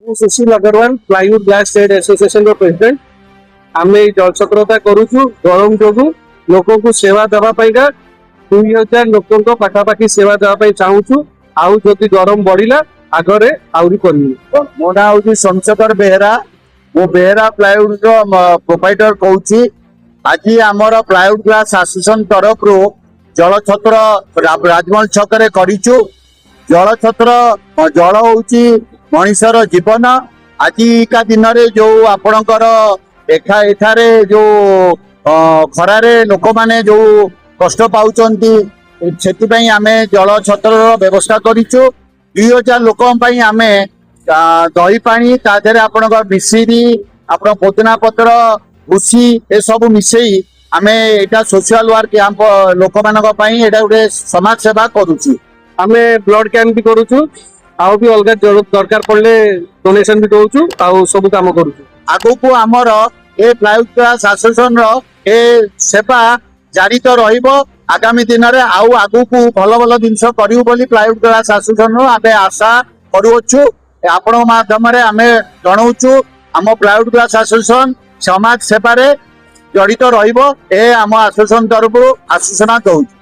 ମୁଁ Sushil Agarwal, plywood glass trade ଆସୋସିଏସନର president. ଆମେ ଏଇ ଜଳଛତ୍ରଟା କରୁଛୁ ଗରମ ଯୋଗୁ ଲୋକଙ୍କୁ ସେବା ଦେବା ପାଇଁକା। 2000 ଲୋକଙ୍କ ପାଖାପାଖି ସେବା ଦେବା ପାଇଁ ଚାହୁଁଛୁ। ଆଉ ଯଦି ଗରମ ବଢିଲା, ଆଗରେ ଆହୁରି କରିବୁ। ମୋ ନାଁ ହଉଛି ସୋମଶେଖର ବେହେରା। ମୁଁ ବେହେରା ପ୍ଲାଇଉଡ ର ପ୍ରୋପାଇଟର କହୁଛି। ଆଜି ଆମର ପ୍ଲାଇଉଡ ଗ୍ଲାସ ଆସୋସିଏସନ ତରଫରୁ ଜଳଛତ୍ର ରାଜମହଲ ଛକରେ କରିଛୁ। ଜଳଛତ୍ର, ଜଳ ହଉଛି ମଣିଷର ଜୀବନ। ଆଜିକା ଦିନରେ ଯୋଉ ଆପଣଙ୍କର ଏଠାରେ ଯୋଉ ଖରାରେ ଲୋକମାନେ ଯୋଉ କଷ୍ଟ ପାଉଛନ୍ତି, ସେଥିପାଇଁ ଆମେ ଜଳ ଛତ୍ରର ବ୍ୟବସ୍ଥା କରିଛୁ। 2000 ଲୋକଙ୍କ ପାଇଁ ଆମେ ଦହି ପାଣି, ତା ଦେହରେ ଆପଣଙ୍କ ମିଶିରି, ଆପଣ ପୋଦିନା ପତ୍ର, ଭୁସି, ଏସବୁ ମିଶେଇ ଆମେ ଏଇଟା ସୋସିଆଲ ୱାର୍କ କ୍ୟାମ୍ପ, ଲୋକମାନଙ୍କ ପାଇଁ ଏଇଟା ଗୋଟେ ସମାଜ ସେବା କରୁଛୁ। ଆମେ ବ୍ଲଡ କ୍ୟାମ୍ପ ବି କରୁଛୁ, ଆଉ ବି ଅଲଗା ଦରକାର ପଡିଲେ ଡୋନେସନ ବି ଦଉଛୁ, ଆଉ ସବୁ କାମ କରୁଛୁ। ଆଗକୁ ଆମର ଏ ପ୍ଲାଇଉଡ ଗ୍ଲାସ ଆସୋସିଏସନ ର ଏ ସେବା ଜାରି ତ ରହିବ। ଆଗାମୀ ଦିନରେ ଆଉ ଆଗକୁ ଭଲ ଭଲ ଜିନିଷ କରିବୁ ବୋଲି ପ୍ଲାଇଉଡ ଗ୍ଲାସ ଆସୋସିଏସନ ଆମେ ଆଶା କରୁଅଛୁ। ଆପଣଙ୍କ ମାଧ୍ୟମରେ ଆମେ ଜଣାଉଛୁ, ଆମ ପ୍ଲାଇଉଡ ଗ୍ଲାସ ଆସୋସିଏସନ ସମାଜ ସେବାରେ ଜଡ଼ିତ ରହିବ। ଏ ଆମ ଆସୋସିଏସନ ତରଫରୁ ଆଶ୍ୱାସନା ଦଉଛୁ।